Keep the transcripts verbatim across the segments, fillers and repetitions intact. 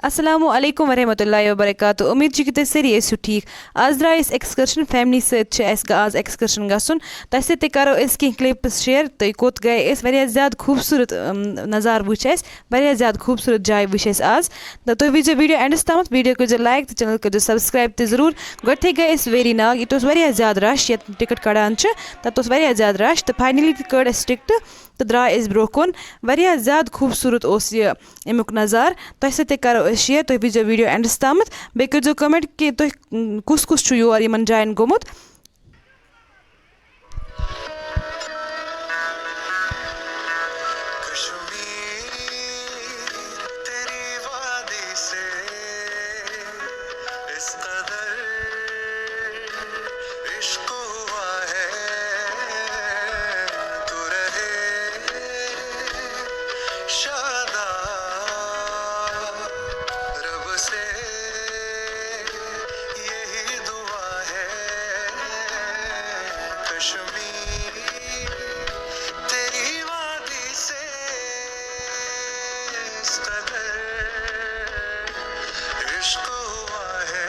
السلام علیکم ورحمۃ اللہ وبرکاتہ۔ امید چھِ کہِ تُہۍ سٲری ٲسِو ٹھیٖک۔ آز درٛاے أسۍ excursion، family سۭتۍ چھِ اَسہِ گا-، آز excursion گژھُن۔ تۄہہِ سۭتۍ تہِ کَرو أسۍ کینٛہہ clips share، تُہۍ کوٚت گٔے۔ أسۍ واریاہ زیادٕ خوٗبصوٗرت، اَم، نظارٕ وٕچھ اَسہِ، واریاہ زیادٕ خوٗبصوٗرت جاے وٕچھ اَسہِ آز۔ تہٕ تُہۍ وٕچھزیو video endس تامَتھ، video کٔرۍزیو like تہٕ channel کٔرۍزیو subscribe تہِ ضروٗر۔ گۄڈٕنٮ۪تھٕے گٔے أسۍ ویری ناگ، ییٚتہِ اوس واریاہ زیادٕ rush، ییٚتہِ ticket کَڑان چھِ، تَتہِ اوس واریاہ زیادٕ rush، تہٕ finally تہِ کٔڑ اَسہِ ticket تہٕ درٛاے أسۍ برٛونٛہہ کُن۔ واریاہ زیادٕ خوٗبصوٗرت اوس یہِ اَمیُک نظارٕ۔ تۄہہِ سۭتۍ تہِ کَرو أسۍ share، تُہۍ وٕچھزیو video endس تامَتھ۔ بیٚیہِ کٔرۍزیو comment کہِ تُہۍ، م، کُس کُس چھُ یور یِمَن جایَن گوٚمُت۔ کشمیر، تیری وادی سے اس قدر عشق ہوا ہے، تو رہے شاداب رب سے، یہی دعا ہے۔ کشمیر، تیری وادی سے اس قدر عشق ہوا ہے،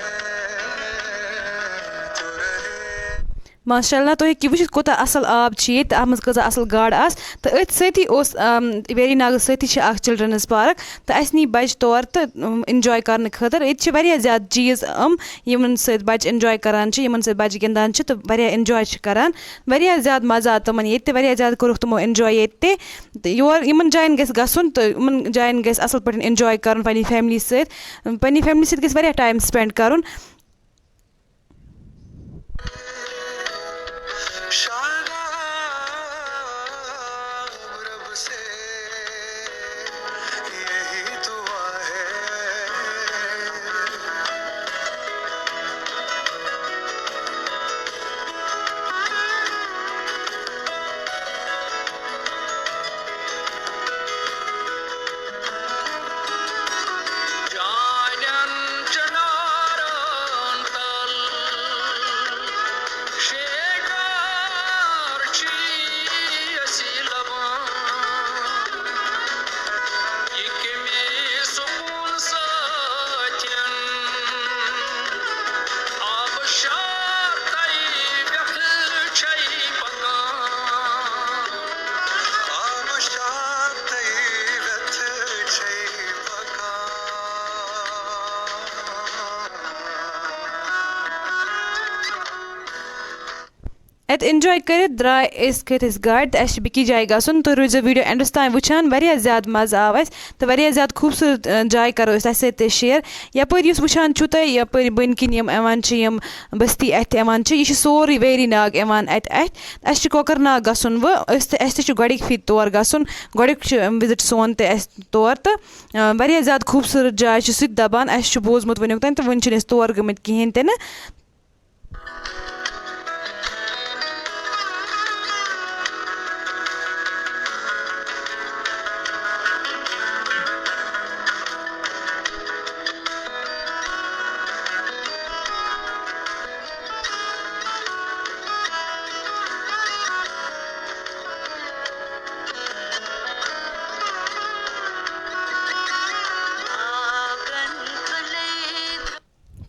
تو رہے۔ ماشاء اللہ، تُہۍ ہیٚکِو وٕچھِتھ کوٗتاہ اَصٕل آب چھُ ییٚتہِ، اَتھ منٛز کۭژاہ اَصٕل گاڈٕ آسہٕ۔ تہٕ أتھۍ سۭتی اوس، آم، ویری ناگَس سۭتی چھِ اَکھ children's park، تہٕ اَسہِ نی بَچہِ تور تہٕ، اَم، enjoy کَرنہٕ خٲطرٕ۔ ییٚتہِ چھِ واریاہ زیادٕ چیٖز یِم، یِمَن سۭتۍ بَچہِ enjoy کَران چھِ، یِمَن سۭتۍ بَچہِ گِنٛدان چھِ تہٕ واریاہ enjoy چھِ کَران۔ واریاہ زیادٕ مَزٕ آو تِمَن ییٚتہِ تہِ، واریاہ زیادٕ کوٚرُکھ تِمو enjoy ییٚتہِ تہِ۔ تہٕ یور، یِمَن جایَن گژھِ گژھُن تہٕ یِمَن جایَن گژھِ اَصٕل پٲٹھۍ enjoy کَرُن پنٛنہِ family سۭتۍ۔ پنٛنہِ family سۭتۍ گژھِ واریاہ time spend کَرُن۔ شاداب رب سے یہی دعا ہے۔ جانٮ۪ن چنارن تل شیٹار چھی اسی لبان۔ یہ کمی سکون ساتین آبشار تئی ویتھ چھئی پکان۔ آبشار تئی ویتھ چھئی پکان۔ اَتہِ enjoy کٔرِتھ درٛاے أسۍ، کھٔتۍ أسۍ گاڑِ تہٕ اَسہِ چھِ بیٚکِس جایہِ گژھُن۔ تُہۍ روٗزِو video endس تام وٕچھان، واریاہ زیادٕ مَزٕ آو اَسہِ تہٕ واریاہ زیادٕ خوٗبصوٗرت، اَ، جاے کَرو أسۍ تۄہہِ سۭتۍ تہِ share۔ یَپٲرۍ یُس وٕچھان چھُو تُہۍ، یَپٲرۍ بٔنۍ کِنۍ یِم یِوان چھِ، یِم بستی اَتھِ یِوان چھِ، یہِ چھِ سورُے ویری ناگ یِوان اَتہِ اَتھِ۔ اَسہِ چھِ کۄکَر ناگ گژھُن وۄنۍ، أسۍ تہِ، اَسہِ تہِ چھُ گۄڈٕنِکۍ پھِرِ تور گژھُن۔ گۄڈٕنیُک چھُ visit سون تہِ اَسہِ تور تہٕ، آ، واریاہ زیادٕ خوٗبصوٗرت جاے چھِ سُہ تہِ دَپان، اَسہِ چھُ بوٗزمُت وٕنیُک تام تہٕ وٕنہِ چھِنہٕ أسۍ تور گٔمٕتۍ کِہیٖنۍ تہِ نہٕ۔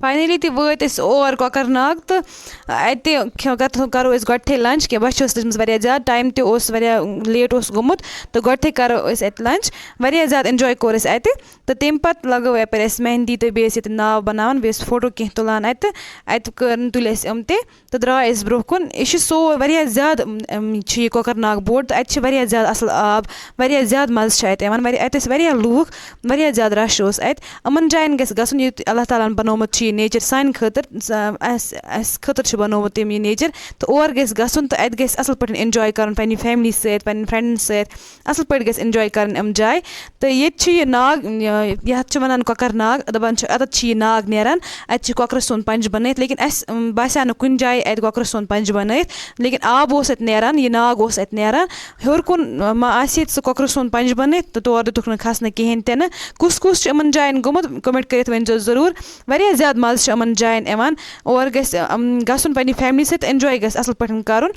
Finally تہِ وٲتۍ أسۍ اور کۄکَر ناگ تہٕ اَتہِ کھیٚو-، کَتھ-، کَرو أسۍ گۄڈٕنٮ۪تھٕے lunch، کہِ بۄچھِ ٲس لٔجمٕژ واریاہ زیادٕ، time تہِ اوس واریاہ late اوس گوٚمُت، تہٕ گۄڈٕنٮ۪تھٕے کَرو أسۍ اَتہِ lunch۔ واریاہ زیادٕ enjoy کوٚر اَسہِ اَتہِ، تہٕ تَمہِ پَتہٕ لَگٲو یَپٲرۍ اَسہِ مہندی تہٕ بیٚیہِ ٲسۍ ییٚتہِ ناو بَناوان، بیٚیہِ ٲسۍ photo کینٛہہ تُلان اَتہِ، اَتہِ کٔر-، تُلۍ اَسہِ یِم تہِ۔ تہٕ درٛاے أسۍ برٛونٛہہ کُن۔ یہِ چھِ سو-، واریاہ زیادٕ، اَم، اَم، چھِ یہِ کۄکَر ناگ بوٚڑ تہٕ اَتہِ چھِ واریاہ زیادٕ اَصٕل آب، واریاہ زیادٕ مَزٕ چھِ اَتہِ یِوان، واریاہ، اَتہِ ٲسۍ واریاہ لوٗکھ، واریاہ زیادٕ rush اوس اَتہِ۔ یِمَن جایَن گژھِ گژھُن، یُتھ اللہ تعالیٰ ہَن بَنومُت چھُ یہِ nature سانہِ خٲطرٕ، س-، اَسہِ، اَسہِ خٲطرٕ چھُ بَنومُت تٔمۍ یہِ nature، تہٕ اور گژھِ گژھُن تہٕ اَتہِ گژھِ اَصٕل پٲٹھۍ enjoy کَرُن پنٛنہِ family سۭتۍ، پنٛنٮ۪ن friends سۭتۍ، اَصٕل پٲٹھۍ گژھِ enjoy کَرٕنۍ یِم جایہِ۔ تہٕ ییٚتہِ چھِ یہِ ناگ، یہِ، یَتھ چھِ وَنان کۄکَر ناگ، دَپان چھِ اَتَتھ چھِ یہِ ناگ نیران، اَتہِ چھِ کۄکرٕ سوٚن پَنٛجہِ بَنٲیِتھ، لیکِن اَسہِ، اَم، باسیٛو نہٕ کُنہِ جایہِ اَتہِ کۄکرٕ سوٚن پَنٛجہِ بَنٲیِتھ، لیکِن آب اوس اَتہِ نیران، یہِ ناگ اوس اَتہِ نیران۔ ہیوٚر کُن، اَم، ما آسہِ ییٚتہِ سُہ کۄکرٕ سوٚن پَنٛجہِ بَنٲیِتھ تہٕ تور دِتُکھ نہٕ کھَسنہٕ کِہیٖنۍ تہِ نہٕ۔ کُس کُس چھُ یِمَن جایَن گوٚمُت، comment کٔرِتھ ؤنۍزیو ضروٗر۔ واریاہ زیادٕ مَزٕ چھُ یِمَن جایَن یِوان۔ اور گژھِ، اَم، گژھُن پنٛنہِ family سۭتۍ، enjoy گژھِ اَصٕل پٲٹھۍ کَرُن۔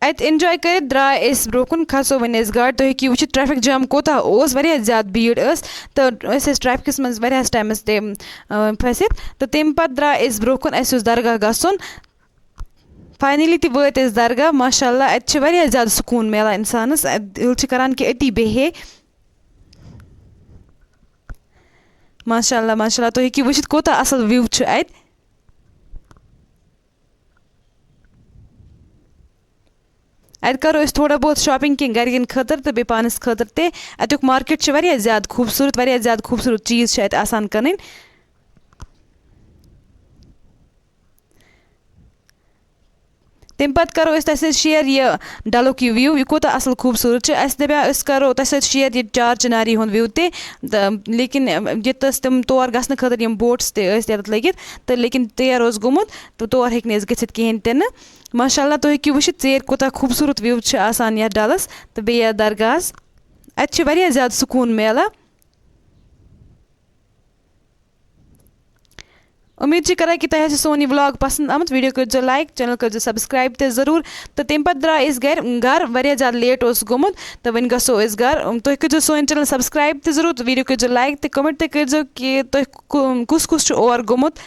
اَتہِ enjoy کٔرِتھ درٛاے أسۍ برٛونٛہہ کُن، کھسو وۄنۍ أسۍ گاڑِ۔ تُہۍ ہیٚکِو وٕچھِتھ traffic jam کوٗتاہ اوس، واریاہ زیادٕ بھیٖڑ ٲس، تہٕ أسۍ ٲسۍ trafficس منٛز واریاہَس timeس تہِ، اۭں، پھٔسِتھ۔ تہٕ تَمہِ پَتہٕ درٛاے أسۍ برٛونٛہہ کُن، اَسہِ اوس درگاہ گژھُن۔ Finally تہِ وٲتۍ أسۍ درگاہ۔ ماشاء اللہ، اَتہِ چھِ واریاہ زیادٕ سکوٗن میلان اِنسانَس، اَتہِ، دِل چھِ کَران کہِ أتی بیٚہے۔ ماشاء اللہ، ماشاء اللہ، تُہۍ ہیٚکِو وٕچھِتھ کوٗتاہ اَصٕل view چھُ اَتہِ۔ اَتہِ کَرو أسۍ تھوڑا بہت shopping کینٛہہ گَرِکٮ۪ن خٲطرٕ تہٕ بیٚیہِ پانَس خٲطرٕ تہِ۔ اَتیُک market چھُ واریاہ زیادٕ خوٗبصوٗرت، واریاہ زیادٕ خوٗبصوٗرت چیٖز چھِ اَتہِ آسان کٕنٕنۍ۔ تَمہِ پَتہٕ کَرو أسۍ تۄہہِ سۭتۍ share یہِ ڈَلُک یہِ view، یہِ کوٗتاہ اَصٕل خوٗبصوٗرت چھُ۔ اَسہِ دَپیٛاو أسۍ کَرو تۄہہِ سۭتۍ share یہِ چار چِناری ہُنٛد view تہِ، تہٕ لیکِن ییٚتہِ ٲسۍ تِم تور گژھنہٕ خٲطرٕ یِم boats تہِ ٲسۍ یَتَتھ لٔگِتھ، تہٕ لیکِن ژیر اوس گوٚمُت، تہٕ تور ہیٚکۍ نہٕ أسۍ گٔژھِتھ کِہیٖنۍ تہِ نہٕ۔ ماشاء اللہ، تُہۍ ہیٚکِو وٕچھِتھ ژیٖرۍ کوٗتاہ خوٗبصوٗرت view چھُ آسان یَتھ ڈَلَس تہٕ بیٚیہِ یَتھ درگاہَس۔ اَتہِ چھِ واریاہ زیادٕ سکوٗن میلان۔ اُمید چھِ کران کہِ تۄہہِ آسہِ سون یہِ vlog پسنٛد آمُت۔ Video کٔرۍزیو like، channel کٔرۍزیو subscribe تہِ ضروٗر۔ تہٕ تَمہِ پَتہٕ درٛاے أسۍ گَرِ، گَرٕ واریاہ زیادٕ late اوس گوٚمُت، تہٕ وۄنۍ گژھو أسۍ گَرٕ۔ تُہۍ کٔرۍزیو سون channel subscribe تہِ ضروٗر، تہٕ video کٔرۍزیو like تہٕ comment تہِ کٔرۍزیو کہِ تُہۍ کُ-، کُس کُس چھُ اور گوٚمُت۔